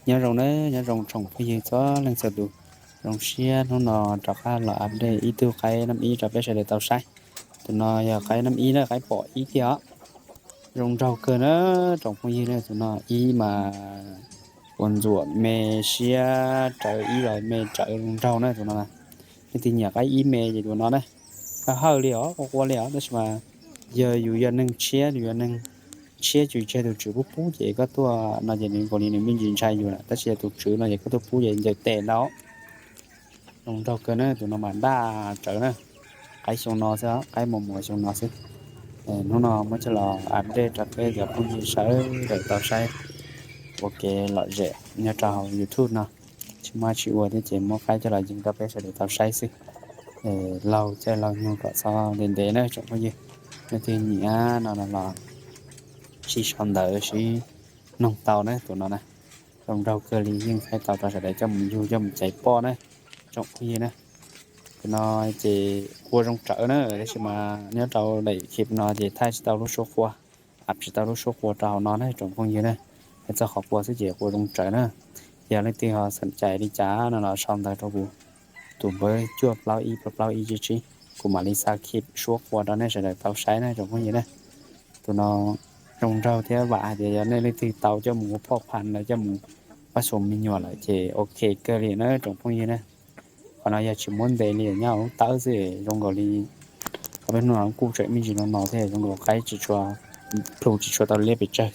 Nyob zoo na, nyob zoo tsoom phooj ywg txhua leej txhua tus. Zoo siab hnub no rov qab los update ib tug qaib nab ib rau peb sawv daws tau saib. Tus no yog qaib nab ib na, qaib pom ib thiab os. Zoo nraug kawg na tsoom phooj ywg na, tus no ib mas ua ntxuam me siab rawv ib los me rawv zoo nraug na tus no. Leej twg nyiam qaib ib me ces tus no na. Hawj hawj li os, qua qua li os, tab sis mas yog yus yog neeg tshiab, yus yog neeg tshiab tsis tseg tus tswv pub pub ces koj tuaj no ces nws nkaus li nws me ntsis ntshai yus lawm, tab sis yog tus tswv no ces koj tuaj pub ces ncaws tes ntau. Zoo nraug kawg na, tus no mas daj rawv na. Qaib xyoo no xwb, qaib mos mos xyoo no xwb. Hnub no muab coj los update rau peb cov phooj ywg sawv daws tau saib ua kev lom zem nyob rau hauv YouTube no. Tsis muaj tsis ua thiab ces muab qaib coj los yees rau peb sawv daws tau saib xwb. Laug caij laug nyoog kom txhob ntev ntev na tsoom phooj ywg. Leej twg nyiam no los sib sau ntawv sib noog tau na tus no na. Zoo nraug kawg li, yeej thaij tau rau sawv daws coj mus yug coj mus caiv poj na tsoom phooj ywg na. Tus no ces qua zoo rawv na, tab sis mas nyob rau daim clip no ces thaij tsis tau lub suab qua, ua tsis tau lub suab qua rau hauv no na tsoom phooj ywg na. Hais txog qhov qua xwb ces qua zoo rawv na. Yog leej twg ho xeem cai li cas no los sau ntawv rau kuv tus npawb cuaj plaub ib plaub plaub ib tsib tsib, kuv mam li xa clip suab qua rau nej sawv daws tau saib na tsoom phooj ywg na. Tus no zoo nraug thiab vam hais tias yog nej leej twg tau coj mus ua phoj pha los coj mus pab xus me nyuam lawm ces ok kawg li na tsoom phooj ywg na. Qhov no yog tsis muab ntes li, nyob hauv lub tawb xwb zoo nkaus li, qhov peb hnub no kuj tseem me ntsis no no thiab zoo nkaus qaib tsis tshua, plhu tsis tshua tau liab pes tsawg.